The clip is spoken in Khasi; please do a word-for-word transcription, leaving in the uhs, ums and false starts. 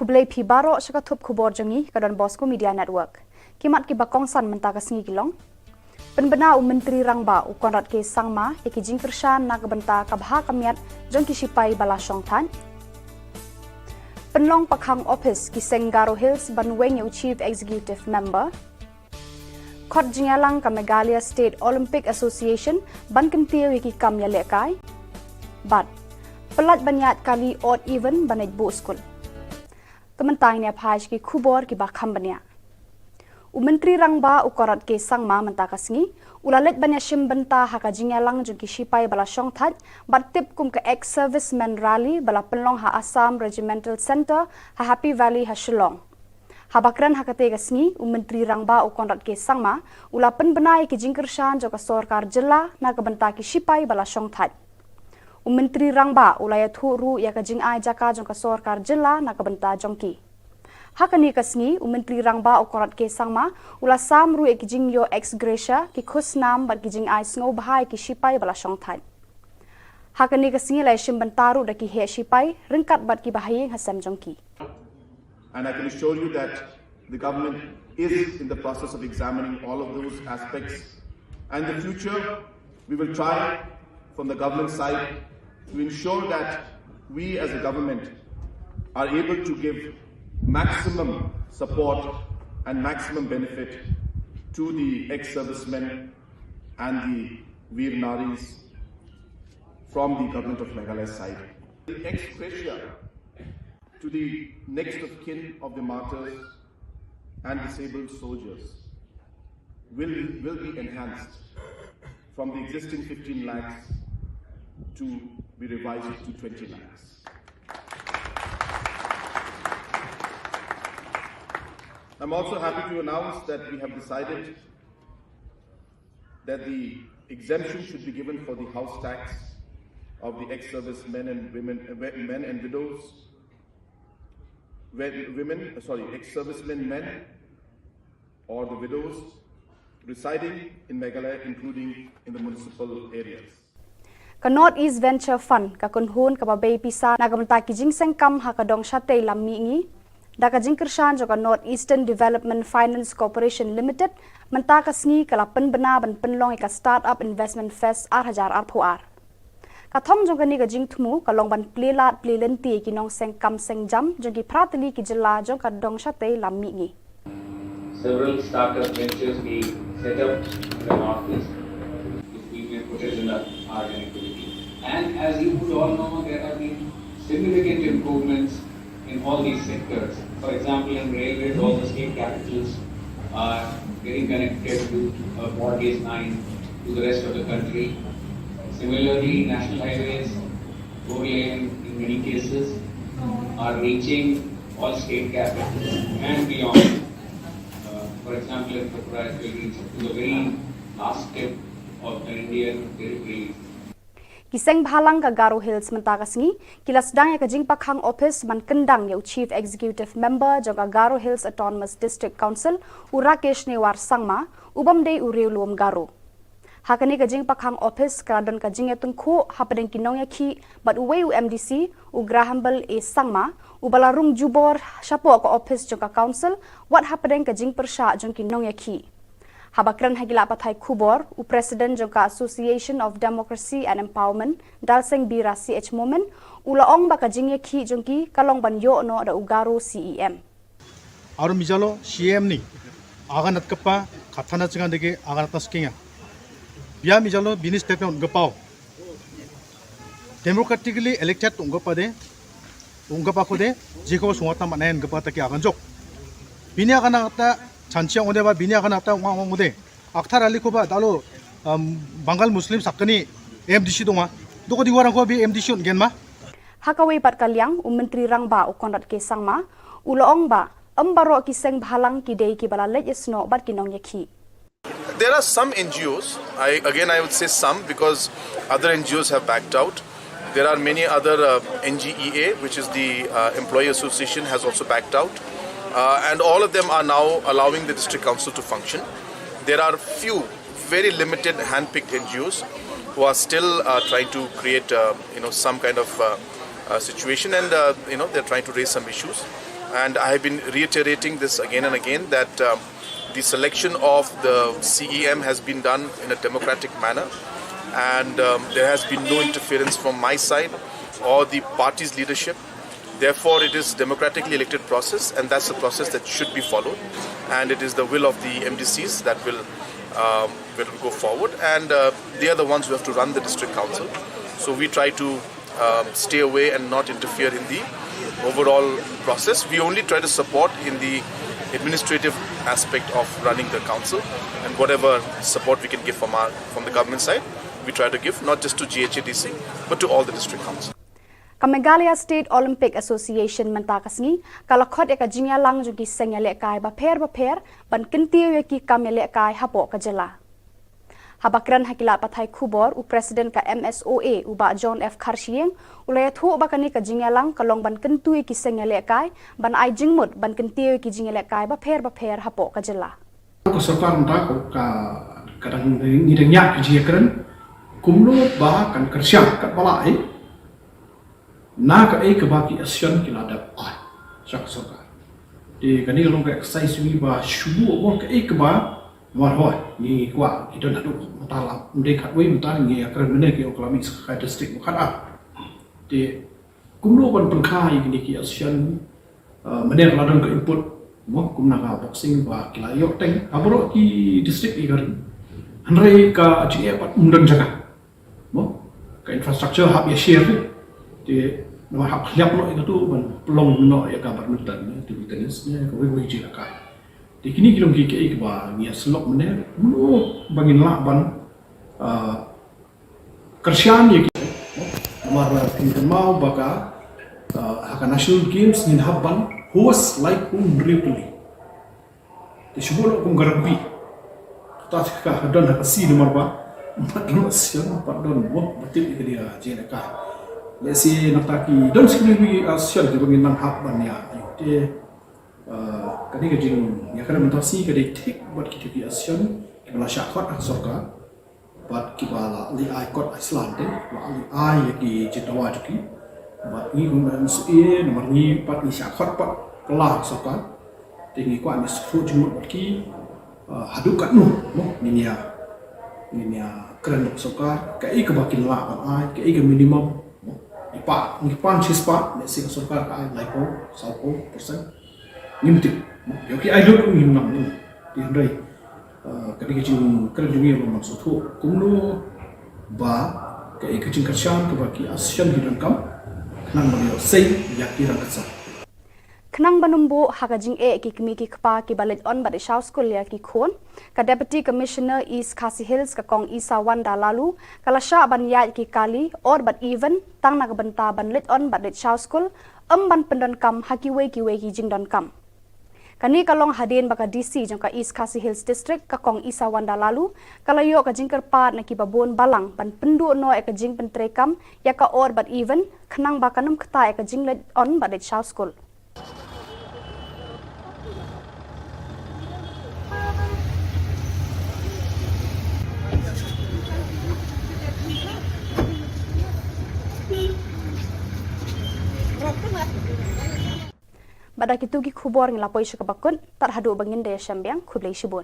Khublei phi baroh sha ka thup khubor jong ngi ka Don Bosco Media Network. Ki mat kiba kongsan mynta ka sngi ki long: Pynbna u Myntri Rangbah u Conrad K Sangma ïa ki jingkyrshan na ka bynta ka bha ka miat jong ki shipai ba la shong thait. Pynlong pakhang ophis ki seng Garo Hills ban weng ïa u Chief Executive Member. Khot jingïalang ka Meghalaya State Olympic Association ban kyntiew ïa ki kam ïalehkai. Bad pyllait ban ïaid kali odd even ban leit buh skul. Te mynta ngin ïa phai sha ki khubor kiba kham bniah. U Myntri Rangbah u Conrad K Sangma mynta ka sngi u la leit ban ïashim bynta ha ka jingïalang jong ki shipai ba la shong thait bad tip kum ka Ex Servicemen Rally ba la pynlong ha Assam Regimental Centre ha Happy Valley ha Shillong. Haba kren ha katei ka sngi, u Myntri Rangbah u Conrad K Sangma u la pynbna ïa ki jingkyrshan jong ka sorkar jylla na ka bynta ki shipai ba la shong thait. U Myntri Rangbah u la ïathuh ruh ïa ka jingai jaka jong ka sorkar jylla na ka bynta jong ki. Ha kane ka sngi, u Myntri Rangbah u Conrad K Sangma u la sam ruh ïa ki jingïoh ex gratia, ki khusnam bad ki jingai sngewbha ïa ki shipai ba la shong thait. Ha kane ka sngi la ïashim bynta ruh da ki heh shipai ryngkat bad kiba ha ïing ha sem jong ki. And I can assure you that the government is in the process of examining all of those aspects. And in the future, we will try from the government side to ensure that we as a government are able to give maximum support and maximum benefit to the ex-servicemen and the Veer Naris from the government of Meghalaya side. The ex gratia to the next of kin of the martyrs and disabled soldiers will, will be enhanced from the existing fifteen lakhs to be revised to twenty lakhs. I'm also happy to announce that we have decided that the exemption should be given for the house tax of the ex-service men and women, uh, men and widows, women, uh, sorry, ex-servicemen men or the widows residing in Meghalaya, including in the municipal areas. Ka North East Venture Fund ka kynhun kaba bei pisa na ka bynta ki jingseng kam ha ka dong shatei lam mihngi da ka jingkyrshan jong ka North Eastern Development Finance Corporation Limited mynta ka sngi ka la pynbna ban pynlong ïa ka Startup Investment Fest ar hajar arphew ar. Ka thong jong kane ka jingthmu ka long ban plie lad plie lynti ïa ki nongseng kam seng jam jong ki phra tylli ki jylla jong ka dong shatei lam mihngi. Several startup ventures being set up in the Northeast, if we may put it in the, our limited. And as you would all know, there have been significant improvements in all these sectors. For example, in railways, all the state capitals are getting connected to uh, broad gauge line to the rest of the country. Similarly, national highways, four lane in many cases, are reaching all state capitals and beyond. Uh, for example, in Tripura, it will reach up to the very last tip of the Indian territory. Ki seng bhalang ka Garo Hills mynta ka sngi ki la sdang ïa ka jingpakhang ophis ban kyndang ïa u Chief Executive Member jong ka Garo Hills Autonomous District Council, u Rakesh Newar Sangma, u bym dei u riewlum Garo. Ha kane ka jingpakhang ophis ka la don ka jingïatyngkhuh hapdeng ki nongïakhih bad uwei u MDC, u Grahambel A Sangma, uba la rung jubor shapoh ka ophis jong ka Council wat hapdeng ka jingpyrshah jong ki nongïakhih. Haba kren ha ki lad pathai khubor, u President jong ka Association of Democracy and Empowerment, Dalseng Bira C H Momin, u la ong ba ka jingïakhih jong ki ka long ban ïoh noh da u Garo CEM. Aro mijalo CEM ni agan atkapa kathana chengan dege agan atas kenga. Bia mijalo bini step na ungapau. Democratically elected ungapa de, ungapa ko de, jeko sungata manayan ungapa ta ki agan jok. Bini agan ata chanchi ong de ba bini agan ata ong ong de. Akthar ali ko ba dalo um, Bangal Muslim sakani MDC dong ma. Doko di warang ko bi MDC un gen ma. Ha kawei pat ka liang, u Myntri Rangbah u Conrad K Sangma u la ong ba ym baroh ki seng bhalang ki dei kiba la leit ïasnoh bad ki nongïakhih. There are some N G Os, I, again I would say some because other N G Os have backed out. There are many other uh, N G E A, which is the uh, Employee Association, has also backed out. Uh, and all of them are now allowing the district council to function. There are few very limited hand-picked N G Os who are still uh, trying to create uh, you know, some kind of uh, uh, situation, and uh, you know, they're trying to raise some issues. And I have been reiterating this again and again that um, the selection of the C E M has been done in a democratic manner, and um, there has been no interference from my side or the party's leadership. Therefore, it is democratically elected process, and that's the process that should be followed. And it is the will of the M D Cs that will um, will go forward, and uh, they are the ones who have to run the district council. So we try to um, stay away and not interfere in the overall process. We only try to support in the administrative aspect of running the council, and whatever support we can give from our from the government side, we try to give not just to G H A D C but to all the district councils. Ka Meghalaya State Olympic Association mynta ka sngi ka la khot ïa ka jingïalang jong ki seng ïalehkai bapher bapher ban kyntiew ïa ki kam ïalehkai hapoh ka jylla. Haba kren ha ki lad pathai khubor, u President ka M S O A, u Bah John F Kharshiing, u la ïathuh ba kane ka jingïalang ka long ban kyntu ïa ki seng ïalehkai ban ai jingmut ban kyntiew ïa ki jingïalehkai bapher bapher hapoh ka jylla. Ka sorkar mynta ka, ka, ka dang, ngi dang ïa ka jingïakren kumno ba kan kyrshan katba lah eh na kaei kaba ki ASEAN ki la dep ai sha ka sorkar. Te kane ka long ka exercise jong ngi ba shu buh mo kaei kaba mar hoi ngi kwah ki don haduh mynta la, ym dei khatwei mynta ngi ïakren mynne ki ong ka la mih sa ka district mo khatar. Te kumno ban pynkha ïa kine ki ASEAN, uh, mynne ka la don ka input mo kumna ka boxing ba ki la ïoh teng ha baroh ki district ïa ka ring. Hynrei ka jingeh pat ym don jaka. Mo, ka infrastructure hap ïa share te, te namar hap khliap noh ïa katu ban pynlong noh ïa ka badminton ne, table tennis ne, kawei kawei jingïalehkai. Te kine ki long ki kaei kaba ngi ïa sylok mynne, kumno ba ngin lah ban, ah, kyrshan ïa ki, mo, namar ba phin kynmaw ba ka, ah, ha ka National Games ngin hap ban host lai kum hynriew tylli. Te shu buh noh kum ka rugby. Kata ka don ha ka C namar ba pat don ASEAN, pat don mo, ba tip ïa ka dei ka jingïalehkai. Lehse nangta ki don shi kiwei ASEAN kiba ngin nang hap ban ïa. Te, ah, ka dei ka jingïakren mynta shi ka dei thik bad kita ki ASEAN kiba la shah khot ha ka sorkar. Bad kiba la leit ai kot Iceland te, la leit ai ïa ki jingdawa jong ki. Bad ngi kum M S A, namar ngi pat ngi shah khot pat kylla sorkar. Te ngi kwah ngi sngewthuh jingmut bad ki, ah, haduh katno, mo, ngin ïa, ngin ïa kren bad sorkar, kaei kaba kin lah ban ai, kaei ka minimum, mo. Ngi pan, ngi pan shispah, lehse ka sorkar ka ai laiphew, sawphew percent. Ngim tip, mo. Ïoh ki ai lut ngim nang, mo. Te hynrei Ah, ka dei ka jingkren jong ngi ba nang sngewthuh kumno ba kaei ka jingkyrshan kaba ki ASEAN ki donkam khnang ban ïoh sei ïa ki rangkasa. Khnang ban ym buh ha ka jingeh ki kmie ki kpa kiba leit on bad leit shaw skul ïa ki khun, ka Deputy Commissioner East Khasi Hills ka Kong Isawanda Laloo ka la shah ban ïaid ki kali odd bad even tang na ka bynta ban leit on bad leit shaw skul, ym ban pyndonkam ha kiwei kiwei ki jingdonkam. Kane ka long hadien ba ka D C jong ka East Khasi Hills District ka Kong Isawanda Laloo ka la ïoh ka jingkyrpad na kiba bun balang ban pynduh noh ïa ka jingpyntreikam ïa ka odd bad even khnang ba kan ym kata ïa ka jingleit on bad leit shaw skul. Bad da kitu ki khubor ngi la poi sha kaba kut, tad haduh ba ngin da ïashem biang, khublei shibun.